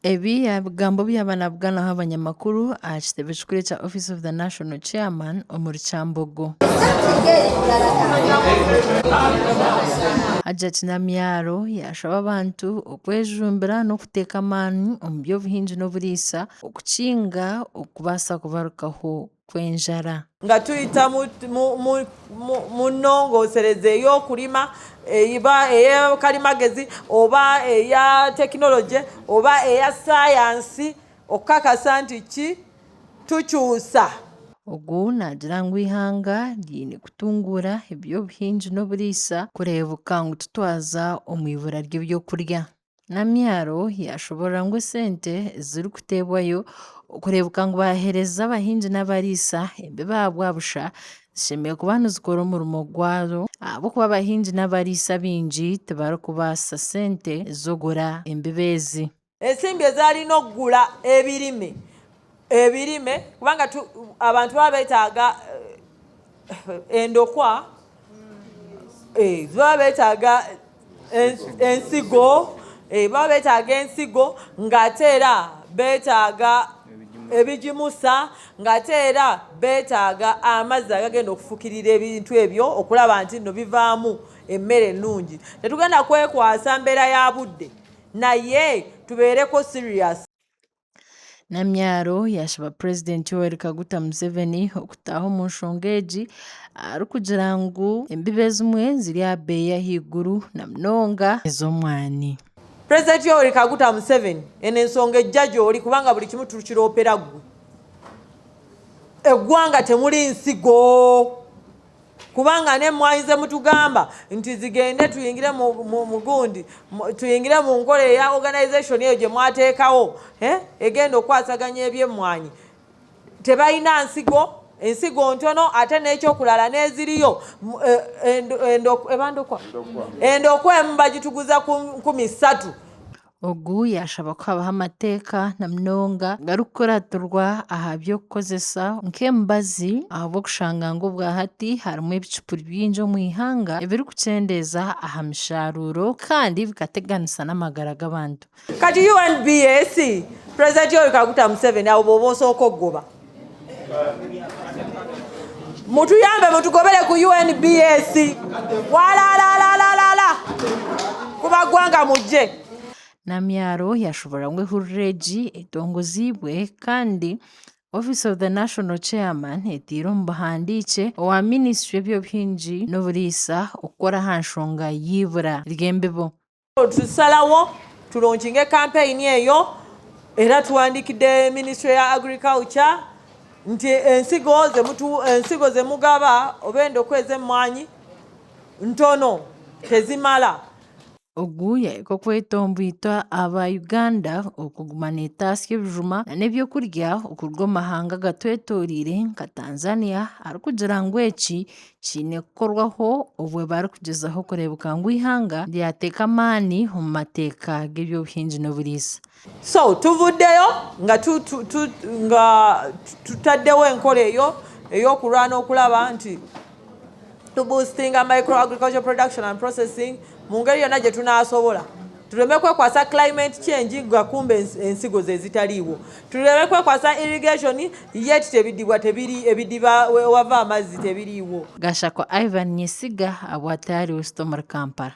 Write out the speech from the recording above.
Ebi yaabigamba obu yaaba naabuganaho abanyamakuru aha kitebe kikuru ekya Office of the National Chairman omuri Kyambogo. Hajjat Namyalo yaashaba abantu okwejumbira n'okuteeka amaani omu by'obuhingi n'oburiisa okukinga okubaasa kubarukaho kw'enjara. Nga tuyita mu nnongoosereza ey'okulima eba eya kalimagezi oba eya tekinologye oba eya saayansi okukakasa nti ki tukyusa. Ogu naagira ngu eihanga riine kutunguura eby'obuhingi n'oburiisa kureebuka ngu titwaza omu ibura ry'ebyokurya. Namyaro yaashoboorora ngu esente ezirikuteebwayo okureebeka ngu baaheereza abahingi n'abariisa ebi baabwa busha zishemereire kuba nizikora omurimo gwazo ahabw'okuba abahingi n'abariisa abaingi tibarikubaasa sente z'okugura embibo ezi. Ensimbi ezi arina okugura ebirime ebirime kubanga abantu baba betaaga endokwa, baba betaaga ensigo, baba betaaga ensigo ng'ate era betaaga ebigimusa ng'ate era betaaga amazzi agagenda okufukirira ebintu ebyo okulaba nti nno bivaamu emmere ennungi. Tetugenda kwekwasa mbeera ya budde naye tubeereko serious. Namyaro yaashaba Purezidenti Yoweri Kaguta Museveni okutaaha omu nshonga egi arikugira ngu embibo ezimwe ziri aha beeyi y'ahaiguru na munonga ez'omwani. Purezidenti Yoweri Kaguta Museveni, eno ensonga ejja gy'oli kubanga buli kimu tukiroopera ggwe. Eggwanga temuli nsigo. Kubanga n'emmwanyi ze mutugamba nti zigende tuyingire mu gundi, tuyingire mu nkola eya organization eyo gye mwateekawo, eh, egenda okukwasaganya eby'emmwanyi, tebalina nsigo, ensigo ntono, ate n'ekyokulala n'eziriyo, eh, eba ndokwa? Endokwa emu bagituguza ku 3000. Ogu yaashaba ku habaho amateeka na munonga agarikukuratirwa aha by'okukozesa nk'emibazi ahabw'okushanga ngu obwahati harimu ebicupuri bingi omu ihanga ebirikukyendeeza aha mishaaruuro kandi bikateganisa n'amagara g'abantu. Kati UNBS, President Yoweri Kaguta Museveni abo booba osooka okugoba. Mutuyambe mutugobere ku UNBS walalalalala kuba gwanga mujje. Namyaro yashoborora ngu ehururu egi etongoziibwe kandi Office of the National Chairman etaire omu buhandiikye owa minisitule y'eby'obuhingi n'oburiisa okukora aha nshonga y'eibura ry'embibo. Tusalawo tulonkinge kampeyini eyo era tuwandikidde minisitule ya agriculture nti ensigo ensigo zemugaba oba endokwa ez'emmwanyi ntono tezimala. Ogu yahika okwetomboitwa aba Uganda okuguma netasya ebijuma n'ebyokurya okuruga omu mahanga agatwetoreire nka Tanzania arikugira ngu eki kiine kukorwaho obwo barikugyezaho kureebeka ngu eihanga ryateeka amaani omu mateeka g'eby'obuhingi n'oburiisa. So tuvuddeyo nga nga tutaddewo enkola eyo ey'okulwana okulaba nti tuboostinga micro agricultural production and processing mu ngeri yonna gye tunaasobola. Tuleme kwekwasa climate change nga kumbe ensigo ze zitaliiwo. Tuleme kwekwasa irrigation yet ebidibwa tebiri ebidiba wava amazzi tebiriiwo. Gashakwa Ivan Nyesiga abwate ahari West omuri Kampala.